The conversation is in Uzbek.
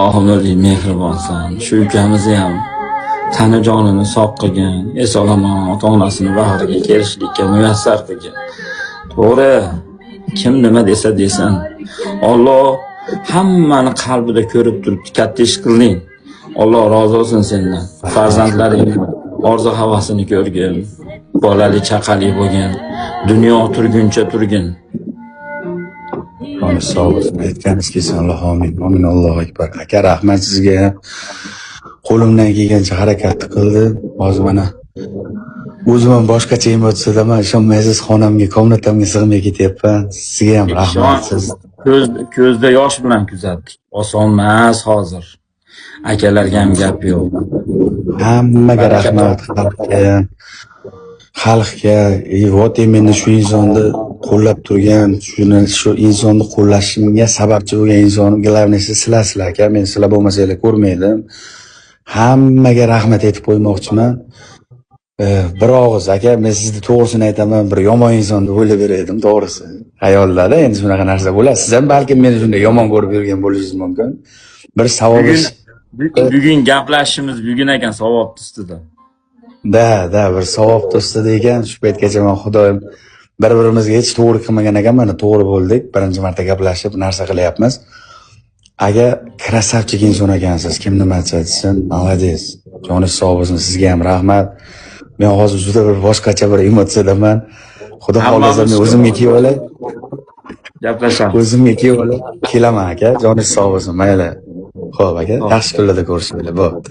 Allohim, o'zing mehribonsan. Shu ukamizni ham tani jonini sog' qilgin, eson omon ota onasini bag'riga kelishlikka muyassar qilgin. To'g'ri, kim nima desa desin. Alloh hammani qalbida ko'rib turibdi. Katta ish qilding. Alloh rozi bo'lsin sendan. Farzandlaring orzu havasini ko'rgin. Bolali chaqali bo'lgin. Dunyo turguncha turgin. Joningiz sog' bo'lsin. Aytganingiz kelsin, Alloh, amin. Amin, Allohu akbar. Aka, rahmat sizga. Qo'limdan kelgancha harakat qildim. Hozir mana o'zim ham boshqacha emotsiyadaman. Ishonmaysiz, xonamga, комната mga sig'may ketyapman. Sizga ham rahmat. Siz Ko'zda yosh bilan kuzatdik. Oson emas hozir. Akalarga ham gap yo'q. Hammaga Baraka. Rahmat, xalqga ham. Xalqga, и вот именно shu insonni qo'llab turgan, shuni, shu insonni qo'llashimga sababchi bo'lgan insonim, главный si sizlarsizlar, aka. Men sizlar bo'lmasanglar ko'rmaydim. Hammaga rahmat aytib qo'ymoqchiman. Bir og'iz, aka, men sizni, to'g'risini aytaman, bir yomon inson deb o'ylab berardim, to'g'risi. Xayollarda endi shunaqa narsa bo'ladi. Siz ham balkim meni shunday yomon ko'rib yurgan bo'lishingiz mumkin. Bir savob Bugun ish bugun gaplashishimiz bugun ekan savob ustida. Да, bir savob ustida ekan. Shu paytgacha man, Xudoyim, bir-birimizga hech to'g'ri qilmagan ekan, mana to'g'ri bo'ldik. Birinchi marta gaplashib narsa qilyapmiz. Aka, красавчик inson ekansiz. Kim nima desa desin, молодец. Joningiz sog' bo'lsin, sizga ham rahmat. Men hozir juda bir boshqacha bir emotsiyadaman. Xudo xohlasa, Hammamiz men o'zimga kelib olay. Gaplashamiz. O'zimga kelib olay. Kelaman, aka. Joningiz sog' bo'lsin, mayli. Xo'p, aka, Xo'p. yaxshi kunlarda ko'rishaylik. Bo'pti.